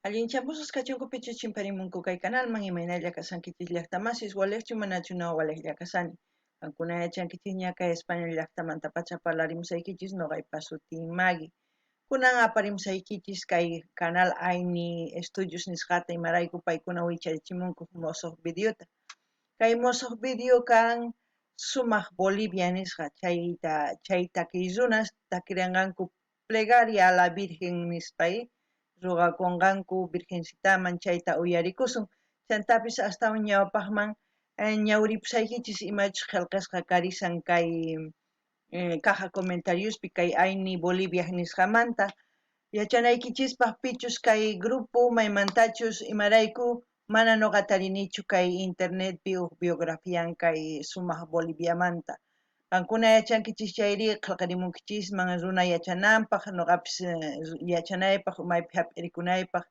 Allinchamusqas kachunku pichus chimparimunku kay kanalman, imaynalla kashankichis llaqtamasis, walejchu manachu no walejlla kashani. Qankuna yachankichisña kay España llaqtamantapacha parlarimusaykichis noqaypa sutin Maggie. Kunan aparimusaykichis kay canal Ayni Studios nisqata imarayku paykuna wicharichimunku mosoq videota. Kay mosoq video kan Sumaq Bolivia nisqa chayta chay takiy runas takiranqanku Plegaria a la Virgen nispay ruwakunqanku Virgencitaman chayta uyarikusun. Chantapis astawan ñawpaqman ñawripusaykichis imachus qhelqasqa karisan kay caja comentariospi kay Ayni Bolivia nisqamanta yachanaykichispaq pichus kay grupo maymantachus imarayku mana noqa tarinichu kay internetpi uj biografian kay sumaq Boliviamanta. Qankuna yachankichis chayri qhelqarimunkichisman runa yachananpaq noqapis yachanaypaq maypi jap'irikunaypaq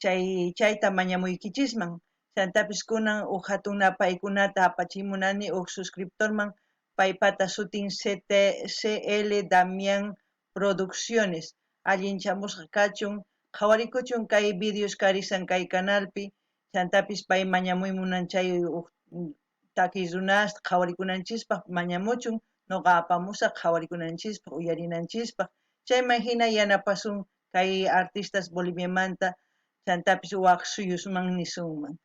chay chayta mañamuykichisman. Chantapis kunan uj jatun napaykunata apachimunani uj suscriptorman paypata sutin CL Damián Producciones allinchamusqa kachun qhawarikuchun kay videos karisan kay canalpi chantapis pay mañamuy munan chay uj takiy runasta qhawarikunanchispaq mañamuchun noqa apamusaq qhawarikunanchispaq uyarinanchispaq chayman hina yanapasun kay artistas Boliviamanta chantapis waq suyusman nisunman.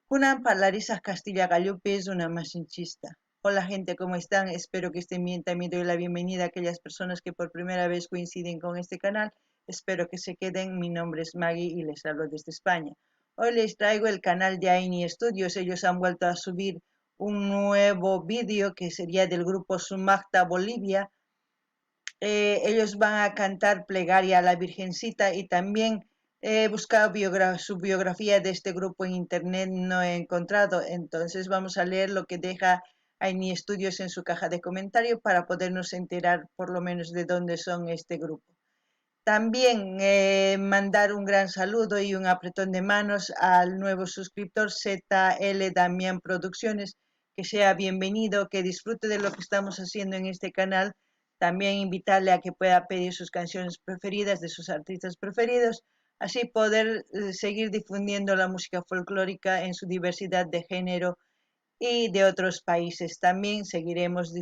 Kunan parlarisaq kastilla qallupi runamasinchista. Hola gente, ¿cómo están? Espero que estén bien. También doy la bienvenida a aquellas personas que por primera vez coinciden con este canal. Espero que se queden. Mi nombre es Maggie y les hablo desde España. Hoy les traigo el canal de Aini Studios. Ellos han vuelto a subir un nuevo vídeo que sería del grupo Sumacta Bolivia. Ellos van a cantar Plegaria a la Virgencita y también he buscado su biografía de este grupo en internet, no he encontrado. Entonces vamos a leer lo que deja Aini Studios en su caja de comentarios para podernos enterar por lo menos de dónde son este grupo. También mandar un gran saludo y un apretón de manos al nuevo suscriptor ZL Damián Producciones, que sea bienvenido, que disfrute de lo que estamos haciendo en este canal. También invitarle a que pueda pedir sus canciones preferidas de sus artistas preferidos, así poder seguir difundiendo la música folclórica en su diversidad de género y de otros países. También seguiremos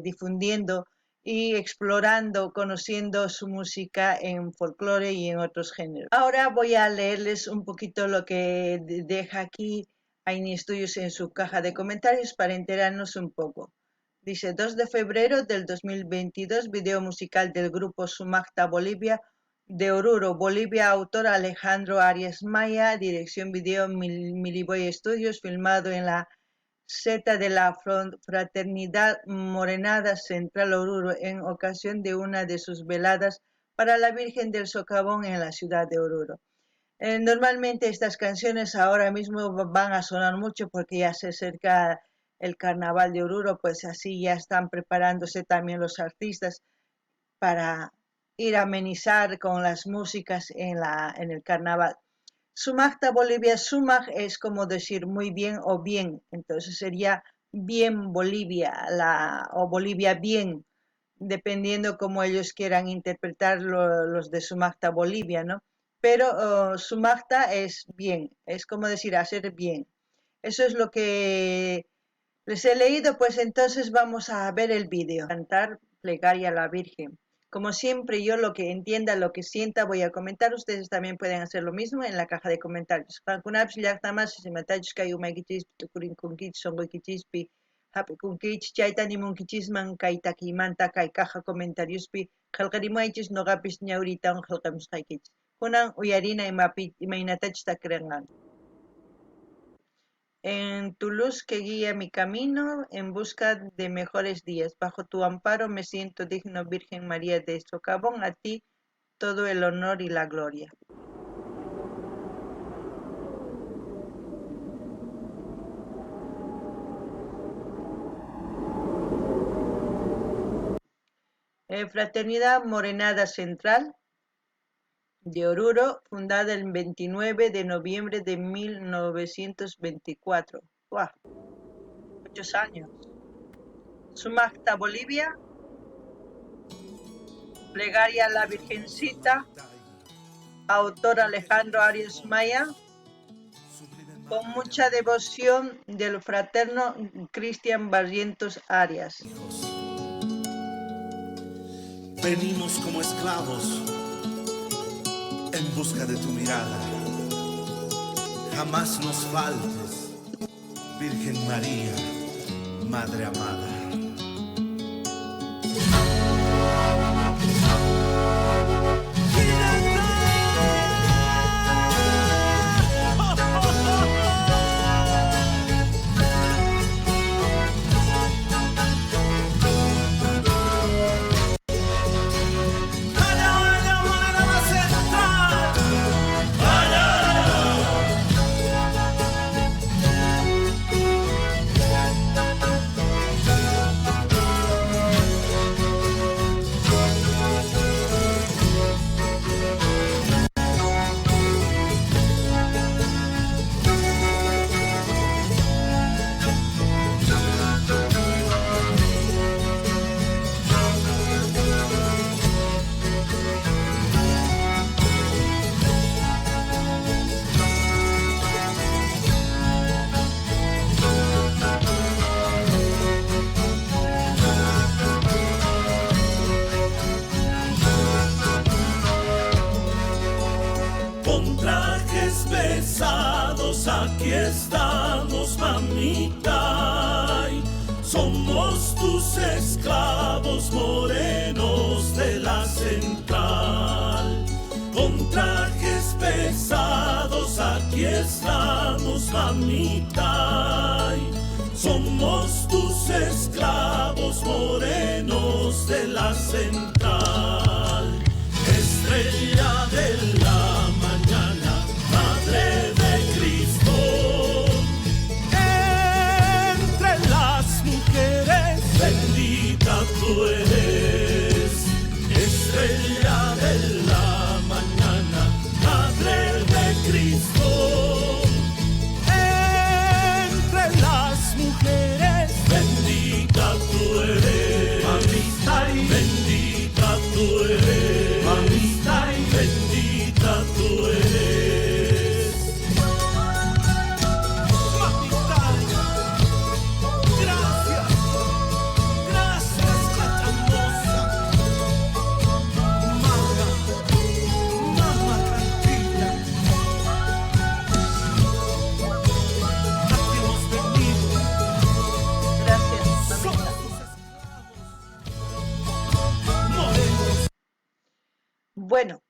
difundiendo y explorando, conociendo su música en folclore y en otros géneros. Ahora voy a leerles un poquito lo que deja aquí Aini Studios en su caja de comentarios para enterarnos un poco. Dice, 2 de febrero del 2022, video musical del grupo Sumacta Bolivia de Oruro, Bolivia, autor Alejandro Arias Maya, dirección video Miliboy Studios, filmado en la Z de la Fraternidad Morenada Central Oruro en ocasión de una de sus veladas para la Virgen del Socavón en la ciudad de Oruro. Normalmente estas canciones ahora mismo van a sonar mucho porque ya se acerca el Carnaval de Oruro, pues así ya están preparándose también los artistas para ir a amenizar con las músicas en el carnaval. Sumacta Bolivia, Sumac es como decir muy bien o bien, entonces sería bien Bolivia o Bolivia bien, dependiendo cómo ellos quieran interpretar los de Sumacta Bolivia, ¿no? Pero Sumacta es bien, es como decir hacer bien. Eso es lo que les he leído, pues entonces vamos a ver el vídeo. Cantar plegaria a la Virgen. Como siempre, yo lo que entienda, lo que sienta, voy a comentar. Ustedes también pueden hacer lo mismo en la caja de comentarios. Qankunapis llaqtamasis imatachus kay umaykichispi tukurinkunkichis, sonqoykichispi hap'ikunkichis, chayta nimunkichisman kay takiymanta kay caja comentariospi qhelqarimuwaychis, noqapis ñawriytawan qhelqamusqaykichis. Kunan uyarina imaynatachus takirinqanku. En tu luz que guía mi camino en busca de mejores días. Bajo tu amparo me siento digno, Virgen María de Socavón, a ti todo el honor y la gloria. Fraternidad Morenada Central de Oruro, fundada el 29 de noviembre de 1924. ¡Buah! Muchos años. Sumacta, Bolivia. Plegaria a la Virgencita. Autor Alejandro Arias Maya, con mucha devoción del fraterno Cristian Barrientos Arias. Venimos como esclavos en busca de tu mirada. Jamás nos faltes, Virgen María, Madre amada. Con trajes pesados aquí estamos, mamita. Somos tus esclavos morenos de la central. Con trajes pesados aquí estamos, mamita. Somos tus esclavos morenos de la central. Estrella de la mañana, Madre de Cristo. Entre las mujeres, bendita tú eres. Estrella de la mañana, Madre de Cristo. Entre las mujeres, bendita tú eres. Mamita, bendita tú eres. Mamita, bendita tú eres. Mamita, gracias, gracias, cachamosa. Mamá, mamá tranquila. Aquí hemos venido. Gracias, mamita. Somos tus esclavos. Morenos. Bueno,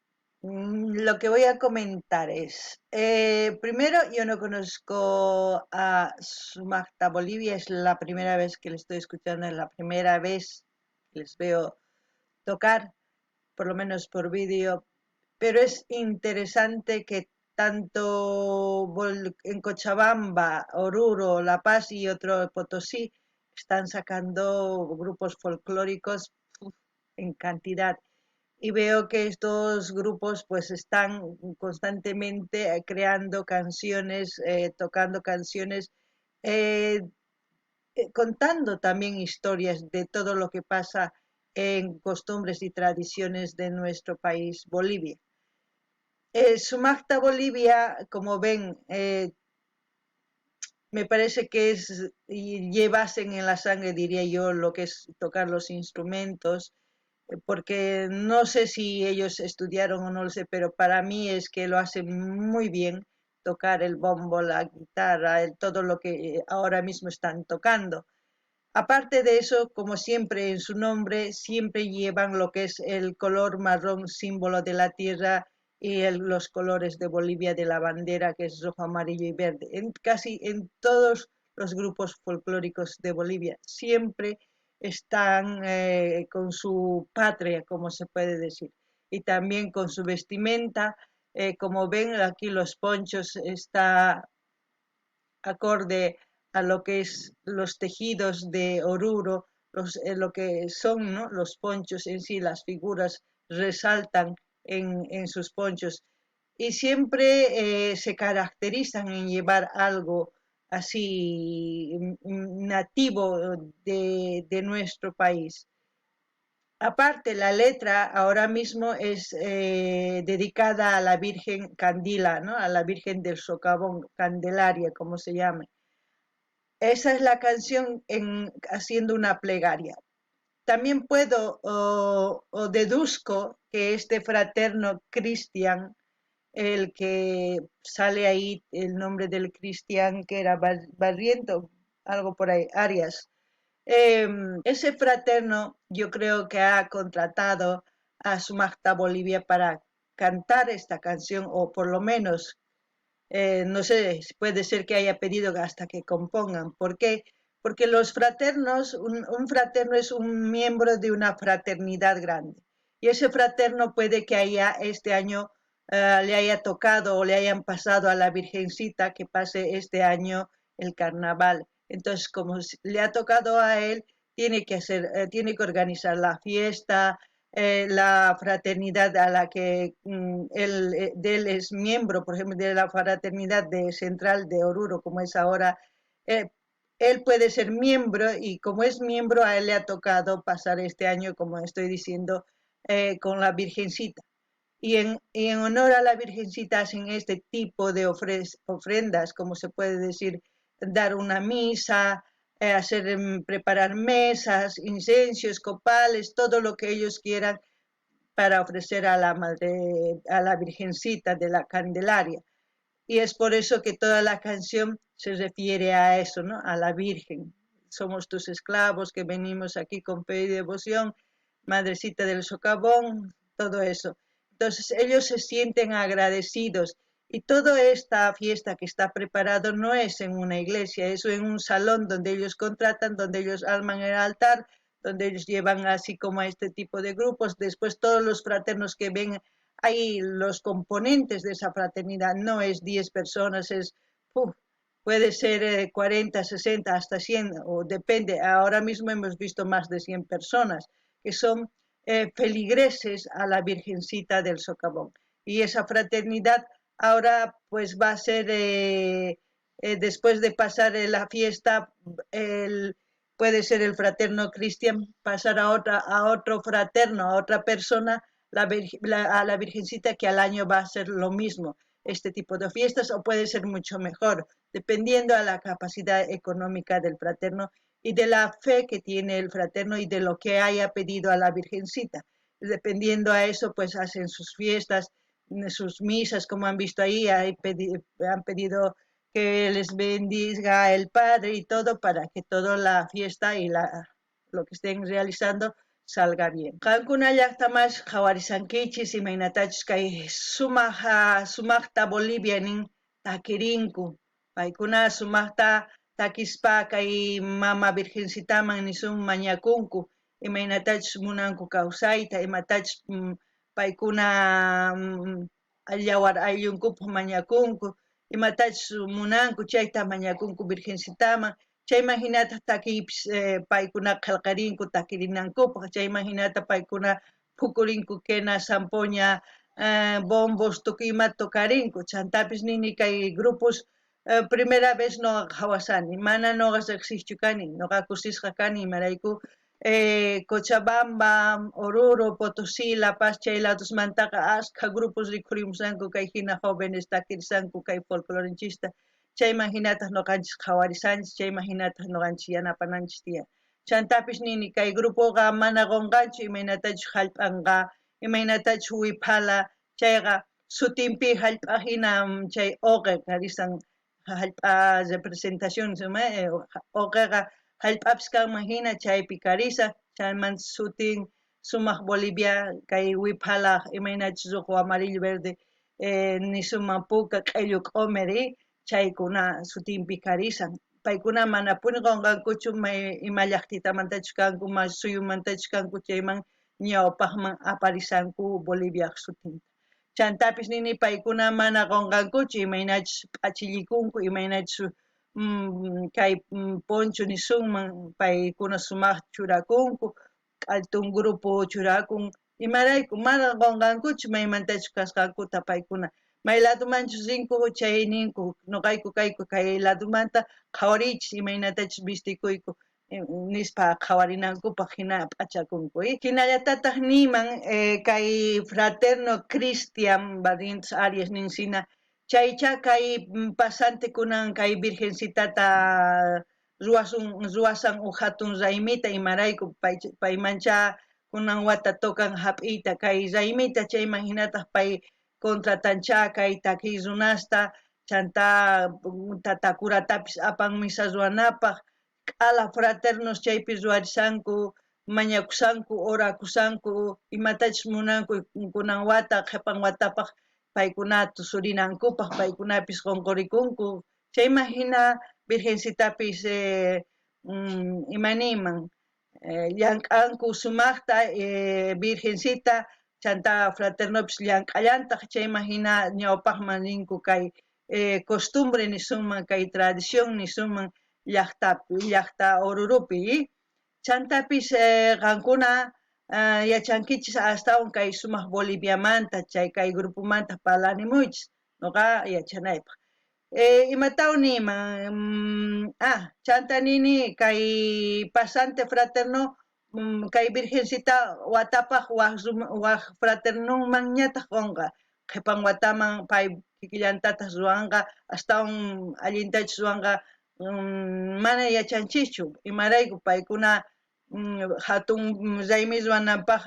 lo que voy a comentar es, primero, yo no conozco a Sumacta Bolivia, es la primera vez que les estoy escuchando, es la primera vez que les veo tocar, por lo menos por vídeo, pero es interesante que tanto en Cochabamba, Oruro, La Paz y otro Potosí están sacando grupos folclóricos en cantidad. Y veo que estos grupos están constantemente creando canciones, tocando canciones, contando también historias de todo lo que pasa en costumbres y tradiciones de nuestro país, Bolivia. Sumacta Bolivia, como ven, me parece que es, y llevasen en la sangre, diría yo, lo que es tocar los instrumentos, porque no sé si ellos estudiaron o no lo sé, pero para mí es que lo hacen muy bien, tocar el bombo, la guitarra, todo lo que ahora mismo están tocando. Aparte de eso, como siempre en su nombre, siempre llevan lo que es el color marrón, símbolo de la tierra, y los colores de Bolivia, de la bandera, que es rojo, amarillo y verde. Casi en todos los grupos folclóricos de Bolivia siempre están con su patria, como se puede decir, y también con su vestimenta. Como ven aquí los ponchos está acorde a lo que es los tejidos de Oruro, lo que son, ¿no? Los ponchos en sí, las figuras resaltan en sus ponchos, y siempre se caracterizan en llevar algo así nativo de nuestro país. Aparte, la letra ahora mismo es dedicada a la Virgen Candila, ¿no? A la Virgen del Socavón, Candelaria, como se llame. Esa es la canción haciendo una plegaria. También puedo o deduzco que este fraterno Cristian, el que sale ahí el nombre del Cristian, que era Barriento, algo por ahí, Arias, ese fraterno yo creo que ha contratado a Sumajta Bolivia para cantar esta canción, o por lo menos, no sé, puede ser que haya pedido hasta que compongan. ¿Por qué? Porque los fraternos, un fraterno es un miembro de una fraternidad grande. Y ese fraterno puede que haya este año le haya tocado o le hayan pasado a la Virgencita que pase este año el carnaval. Entonces, como le ha tocado a él, tiene que organizar la fiesta, la fraternidad a la que, él de él es miembro, por ejemplo, de la fraternidad de Central de Oruro, como es ahora, él puede ser miembro y como es miembro a él le ha tocado pasar este año, como estoy diciendo, con la Virgencita. Y en honor a la Virgencita hacen este tipo de ofrendas, como se puede decir, dar una misa, preparar mesas, incensios, copales, todo lo que ellos quieran para ofrecer a la madre, a la Virgencita de la Candelaria. Y es por eso que toda la canción se refiere a eso, ¿no? A la Virgen. Somos tus esclavos que venimos aquí con fe y devoción, Madrecita del Socavón, todo eso. Entonces ellos se sienten agradecidos. Y toda esta fiesta que está preparada no es en una iglesia, es en un salón donde ellos contratan, donde ellos arman el altar, donde ellos llevan así como a este tipo de grupos. Después todos los fraternos que ven ahí, los componentes de esa fraternidad, no es 10 personas, puede ser 40, 60, hasta 100, o depende. Ahora mismo hemos visto más de 100 personas que son feligreses a la Virgencita del Socavón. Y esa fraternidad ahora pues va a ser, después de pasar la fiesta, puede ser el fraterno Cristian, pasar a otra, a otro fraterno, a otra persona, a la Virgencita, que al año va a ser lo mismo, este tipo de fiestas, o puede ser mucho mejor, dependiendo a la capacidad económica del fraterno y de la fe que tiene el fraterno y de lo que haya pedido a la Virgencita. Dependiendo a eso, pues hacen sus fiestas, sus misas, como han visto ahí, han pedido que les bendiga el Padre y todo para que toda la fiesta y lo que estén realizando salga bien. Qankuna llaqta mas qhawarisankichis imaynatachus kay sumaqta Bolivia nin takirinku. Paykuna sumaqta takispa kay mama Virgencitaman nisun mañakunku, imaynatachus munanku kawsayta, imatachus, paykuna, yawar ayllunkupaq mañakunku, imatachus munanku chayta mañakunku Virgencitaman. Chayman hinataq takiypis paykuna qhelqarinku takirinankupaq, chayman hinata paykuna phukurinku quena, zampoña, bombos, tukuy imata tocarinku. Chantapis nini kay grupos primera vez noqa qhawasani, mana noqa riqsiqchu kani, noqa kusisqa kani imarayku Cochabamba, Oruro, Potosí, La Paz, chay ladosmantaqa askha grupos rikhurimusanku kay hina jóvenes takirisanku kay folclorinchista. Chayman hinataq noqanchis qhawarisanchis, chayman hinataq noqanchis yanapananchis tiyan. Chantapis nini kay grupoqa mana qonqanchu imaynatachus hallp'anqa, imaynatachus wiphala, chayqa sutinpi hallp'a hina chay uqi karisan hallp'a representación, uqiqa hallp'apis kanman hina chaypi karisa, chayman sutin sumaq Bolivia kay wiphala imaynachus rojo, amarillo, verde, nisuman puka, q'ellu, q'umiri, chaykuna sutinpi karisan. Paykuna manapuni qonqankuchu may ima llaqtitamantachus kanku, may suyumantachus kanku, chayman ñawpaqman aparisanku Boliviaq sutinta. Chantapis nini paykuna mana qonqankuchu imaynachus p'achillikunku, imaynachus, kay, poncho nisunman paykuna sumaq churakunku, k'altun grupo churakun, imarayku mana qonqankuchu maymantachus kasqankuta paykuna. May ladomanchus rinku chay ninku, noqayku kayku kay ladomanta qhawariychis imaynatachus vistikuyku, Nispa qhawarinankupaj jina p'achakunku. Jinallatataj niyman kay fraterno Cristian Barrientos Arias ninsina, chaychá kay pasante kunan kay virgencitata ruwasun ruwasan uj jatun raymita, imarayku paymanchá kunan wata tocan jap'iyta kay raymita, chayman jinataj pay contratanchá kay takiy runasta, chantá tata curatapis apan misa ruwanapaj, k'ala fraternos chaypi ruwarishanku, mañakushanku, orakushanku, imatachus munanku kunan wata, qhepan watapaj paykuna tusurinankupaj, paykunapis qonqorikunku. Chayman jina virgencitapis ima niyman llank'anku sumajta virgencita, chantá fraternopis llank'allantaj, chayman jina ñawpajman rinku kay costumbre nisunman, kay tradición nisunman llajtapi, llajta Orurupi. Chantapis qankuna yachankichis astawan kay sumaj Boliviamanta, chay kay grupomanta parlanimuychis, noqa yachanaypaj. Imatawan niyman? Chanta nini kay pasante fraterno kay virgencita watapaj waj fraternonmanñataj qonqa, qhepan wataman pay kikillantataj ruwanqa, astawan allintachus ruwanqa, mana yachanchischu, imarayku paykuna jatun raymi ruwananpaj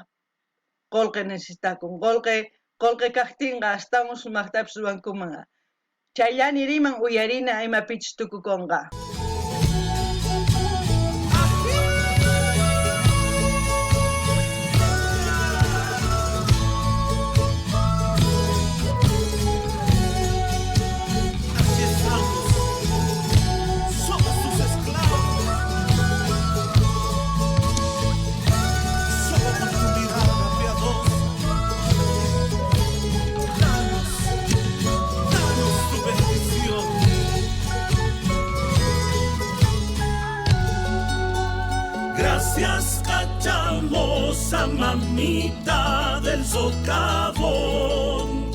qolqe necesitakun, qolqe kajtinqa astawan sumajtapis ruwankuman. Chayllani riman uyarina imapichus tukukonqa. Aquí estamos, somos tus esclavos. Solo con tu mirada piadosa, danos, danos tu bendición. Gracias, Cachamosa, mamita del socavón.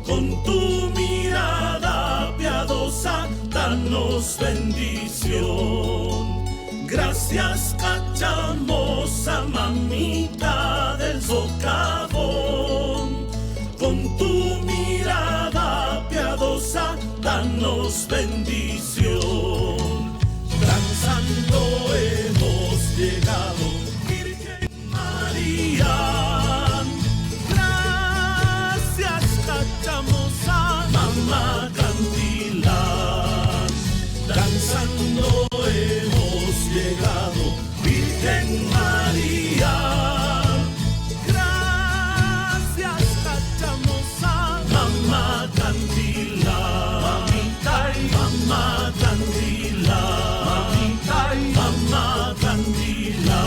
Con tu mirada piadosa, danos bendición. Gracias, Cachamosa, mamita del socavón. Con tu mirada piadosa, danos bendición. Danzando hemos llegado, Virgen María. Gracias, Cachamosa, mamá Cantila. Danzando hemos llegado, Virgen María. Gracias, Cachamosa, mamá Cantila. Mamita y mamá Cantila. Mamita y mamá Cantila.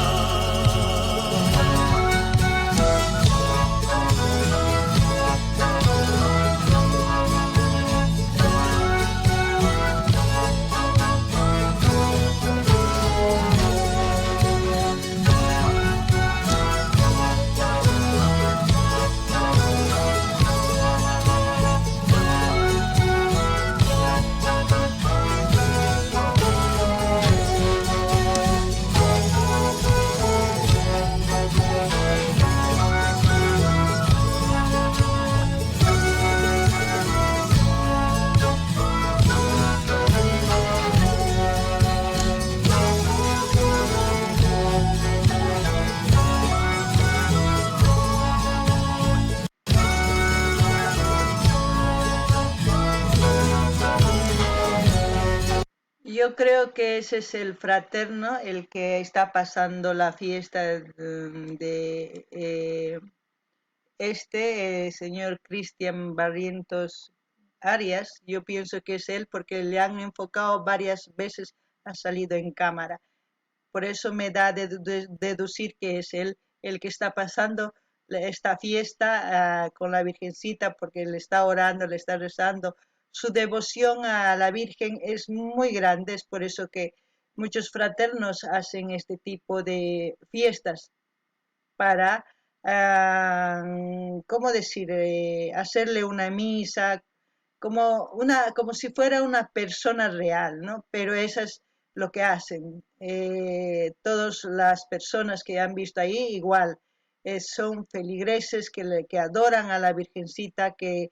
Yo creo que ese es el fraterno, el que está pasando la fiesta de este señor Cristian Barrientos Arias. Yo pienso que es él porque le han enfocado varias veces, ha salido en cámara. Por eso me da de deducir que es él el que está pasando esta fiesta con la Virgencita, porque le está orando, le está rezando. Su devoción a la Virgen es muy grande, es por eso que muchos fraternos hacen este tipo de fiestas para, ¿cómo decir?, hacerle una misa, como si fuera una persona real, ¿no? Pero eso es lo que hacen. Todas las personas que han visto ahí igual, son feligreses que adoran a la Virgencita, que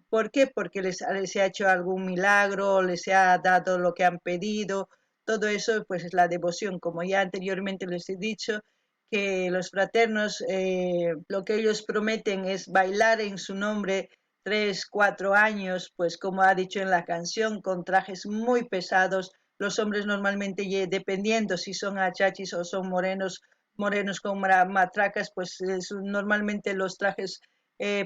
¿por qué? Porque les ha hecho algún milagro, les ha dado lo que han pedido. Todo eso pues es la devoción, como ya anteriormente les he dicho, que los fraternos lo que ellos prometen es bailar en su nombre 3, 4 años, pues como ha dicho en la canción, con trajes muy pesados. Los hombres normalmente, dependiendo si son achachis o son morenos, morenos con matracas, pues normalmente los trajes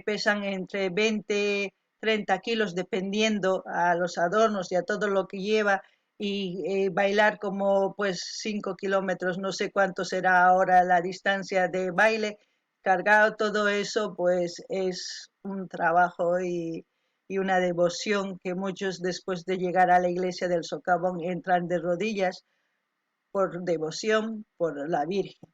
pesan entre 20, 30 kilos, dependiendo a los adornos y a todo lo que lleva, y bailar como pues 5 kilómetros, no sé cuánto será ahora la distancia de baile, cargado todo eso, pues es un trabajo y una devoción que muchos después de llegar a la iglesia del Socavón entran de rodillas por devoción por la Virgen.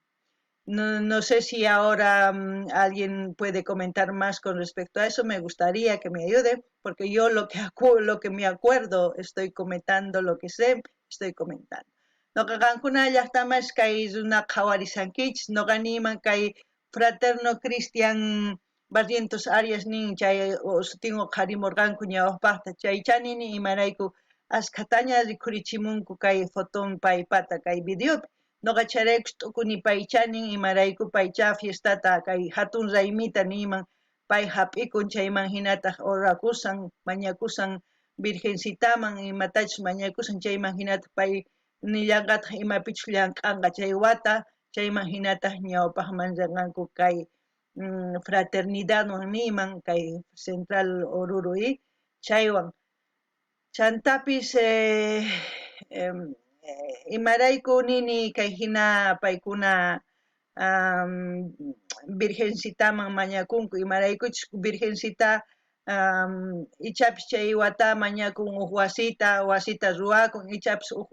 No sé si ahora alguien puede comentar más con respecto a eso, me gustaría que me ayude, porque yo lo que me acuerdo estoy comentando, lo que sé, estoy comentando. Noqa qankuna llaqtamas kay runa qhawarisankichis, noqa niyman kay fraterno Cristian Barrientos Arias nin chay sutin uqharimurqanku ñawpaqta, chaycha nini imarayku askhataña rikhurichimunku kay foton paypata kay videopi. Noqa chayraykus t'ukuni paycha nin imarayku paycha fiestata kay hatun raymita niyman pay hap'ikun, chayman hinataq orakusan, mañakusan virgencitaman, imatachus mañakusan chayman hinataq pay nillanqataq imapichus llank'anqa chay wata, chayman hinataq ñawpaqman rinqanku kay fraternidadwan niyman kay Central Oruro chaywan. Chantapis imarayku nini kay hina paykuna virgencitaman mañakunku, imaraykuchus virgencita ichapis chay wata mañakun uj wasita ruwakun, ichapis uj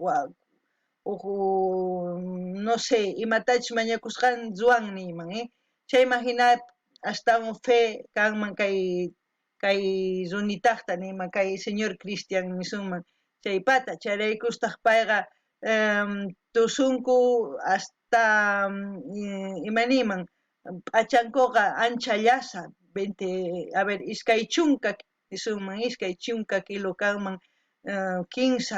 no sé, imatachus mañakusqan ruwan niyman, chayman hina astawan fe kanman kay runitaqta niyman, kay señor Cristian nisunman chaypata, chayraykustaq payqa tusunku hasta imaniyman p'achankuqa ancha llasa, 20, a ver, 20 nisunman, 20 kilo kanman, 15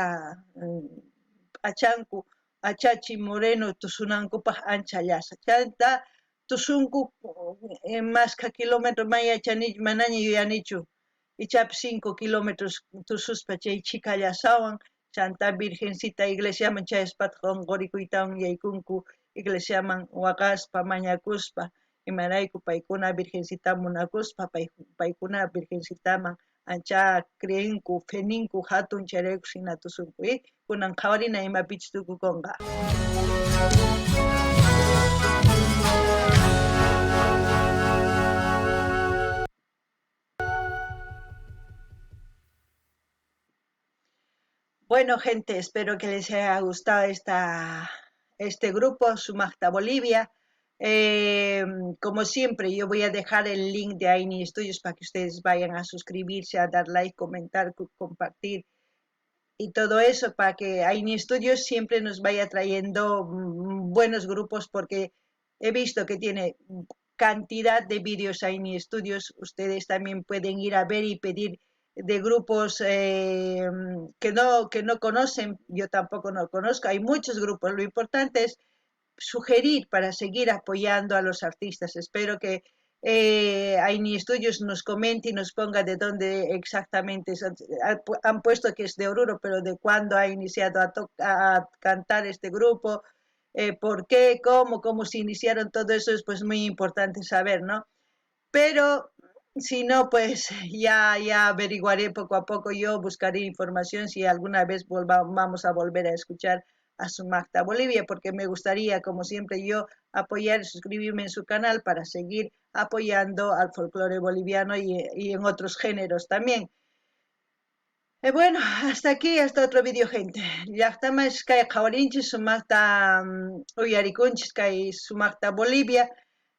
p'achanku achachi moreno tusunankupaq ancha llasa, chanta tusunku maskha kilómetro mayachani manaña yuyanichu, ichapis 5 kilómetros tususpa chay chika llasawan, chanta virgencita iglesiaman chayaspataq qunqurikuytawan yaykunku iglesiaman waqaspa mañakuspa, imarayku paykuna virgencita munakuspa, paykuna virgencitaman ancha creenku, feninku hatun chayrayku hina tusunku, kunan qhawarina imapichus tukukunqa. Bueno, gente, espero que les haya gustado este grupo, Sumaqta Bolivia. Como siempre, yo voy a dejar el link de Aini Studios para que ustedes vayan a suscribirse, a dar like, comentar, compartir y todo eso, para que Aini Studios siempre nos vaya trayendo buenos grupos, porque he visto que tiene cantidad de vídeos Aini Studios. Ustedes también pueden ir a ver y pedir de grupos que no conocen, yo tampoco no conozco, hay muchos grupos. Lo importante es sugerir para seguir apoyando a los artistas. Espero que Aini Studios nos comente y nos ponga de dónde exactamente han puesto que es de Oruro, pero de cuándo ha iniciado a cantar este grupo, por qué, cómo se iniciaron, todo eso es pues muy importante saber, ¿no? Pero si no, pues ya averiguaré poco a poco, yo buscaré información si alguna vez vamos a volver a escuchar a Sumaqta Bolivia, porque me gustaría, como siempre yo, apoyar y suscribirme en su canal para seguir apoyando al folclore boliviano y en otros géneros también. Bueno, hasta aquí, hasta otro vídeo, gente. Llaqtamas kay qhawarinchis sumaqta uyarikunchis kay Sumaqta Bolivia.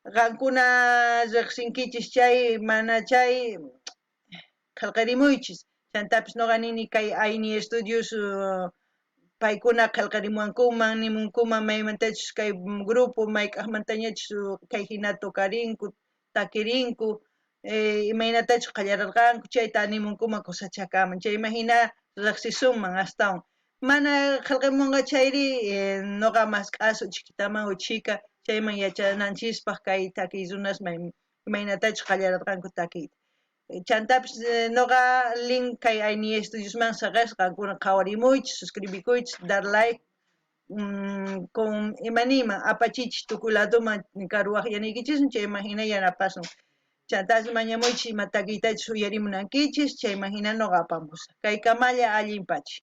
Qankuna riqsinkichis chay mana chay qillqarimuychis. Chantapis noqa nini kay Aini Studios Paykuna qhelqarimuwankuman, nimunkuman maymantachus kay grupo, mayk'ajmantañachus kay jina tocarinku, takirinku, imaynatachus qallararqanku chayta nimunkuman kusachakaman, chayman jina rejsisunman astawan. Mana qhelqamunqa chayri noqa mask'asu chhikitaman o chhika chayman yachananchispaj kay takiy runas imaynatachus qallararqanku takiyta. Chantapis noqa link kay Ayni Estudiosman saqesqa, qankuna qhawarimuychis, suscribikuychis, dar like, con ima niyman apachichis tukuy ladoman karuwajyanaykichisman, chayman jina yanapasun. Chantapis mañamuychis ima takiytachus uyarimunankichis, chayman jina noqa apamusaj. Kay kamalla allin pachi.